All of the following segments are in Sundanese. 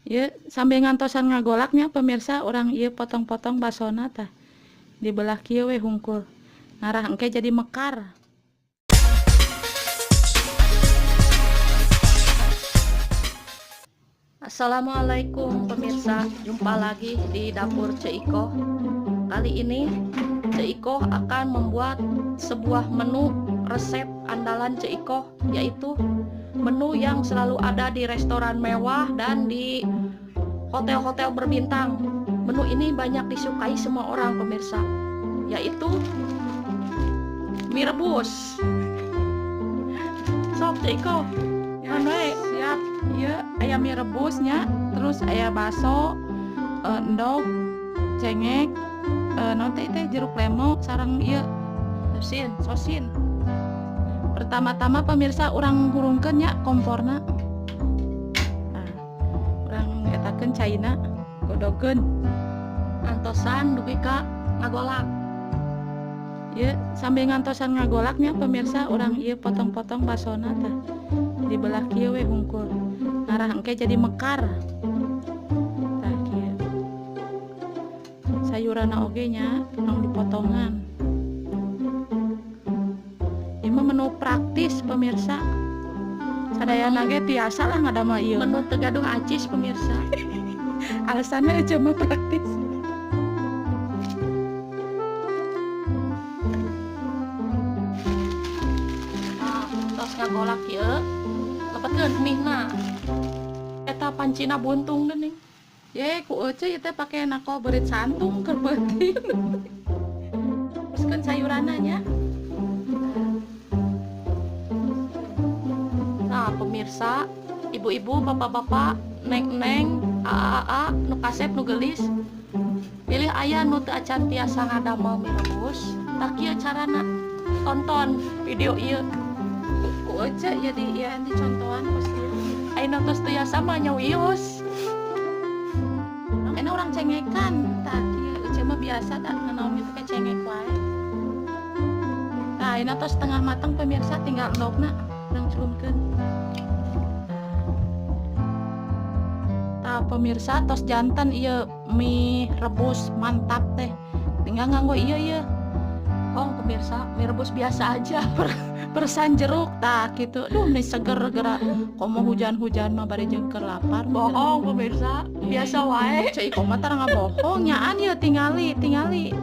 Ya, sambil ngantosan ngagolaknya pemirsa, orang ieu potong-potong basona tah. Dibelah kieu we hungkul. Ngarah engke jadi mekar. Assalamualaikum pemirsa, jumpa lagi di dapur Ceu Ikoh. Kali ini Ceu Ikoh akan membuat sebuah menu resep andalan Ceu Ikoh, yaitu menu yang selalu ada di restoran mewah dan di hotel-hotel berbintang. Menu ini banyak disukai semua orang pemirsa, yaitu mie rebus. Sok Ceu Ikoh, ya, siap. Iya, aya mie rebusnya, terus aya baso, endog, cengek, naon teh jeruk lemo, sareng ieu sosin. Sosin. Pertama-tama pemirsa urang hurungkeun nya komporna. Nah, urang etakeun caina, godogeun. Antosan dugi ka ngagolak. Ieu sambil ngantosan ngagolaknya pemirsa, urang ieu potong-potong basona tah. Dibelah kieu we hungkul. Ngarah engke jadi mekar. Tah kieu. Sayuranna oge nya tong dipotongan. Ieu mah menu praktis pemirsa. Sadayana ge tiasa lah ngadamel ieu. Menu teu gaduh acis pemirsa. Alasannya aja mah praktis. Nah, tos ngagolak ieu, lepetkeun mihna. Eta pancina buntung geuning. Ye, ku ece ieu teh pake nako beurit santung keur peuting. Teruskeun sayuranna nya. Nah, pemirsa, ibu-ibu, bapak-bapak, neng-neng, aa-aa, nu kasep nu geulis, pilih aya nu teu acan tiasa ngadamel mie rebus, tah kieu carana. Tonton video ieu. Ku ece ieu di ieu dicontohan ku sia. Ayeuna tos tiasa mah nya wios. Enak urang cengekan, tah kieu ece mah biasa tah nanaon ieu teh cengek wae. Tah ayeuna tos setengah mateng pemirsa, tinggal endogna urang culumkeun. Tah pemirsa tos jantan ieu mie rebus mantap teh. Tinggal nganggo ieu ieu. Oh pemirsa, mie rebus biasa aja. Persan jeruk tah kitu. Duh meni seger geura. Komo hujan-hujan mah bari jeung keur lapar. Bohong pemirsa, biasa wae. Ceu Ikoh mah tara ngabohong nyaan ieu tingali, tingali.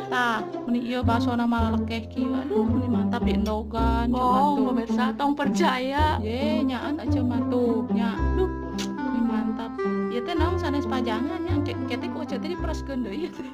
Tah, meni ieu basona malah lekeh kieu. Aduh, meni mantap diendogan. Bohong pemirsa, tong percaya. Ye, nyaan aja mah tuh nya. Duh, meni mantap. Ieu teh naon sanes pajangan nya, kete ku ece teh dipereskeun deui ieu teh.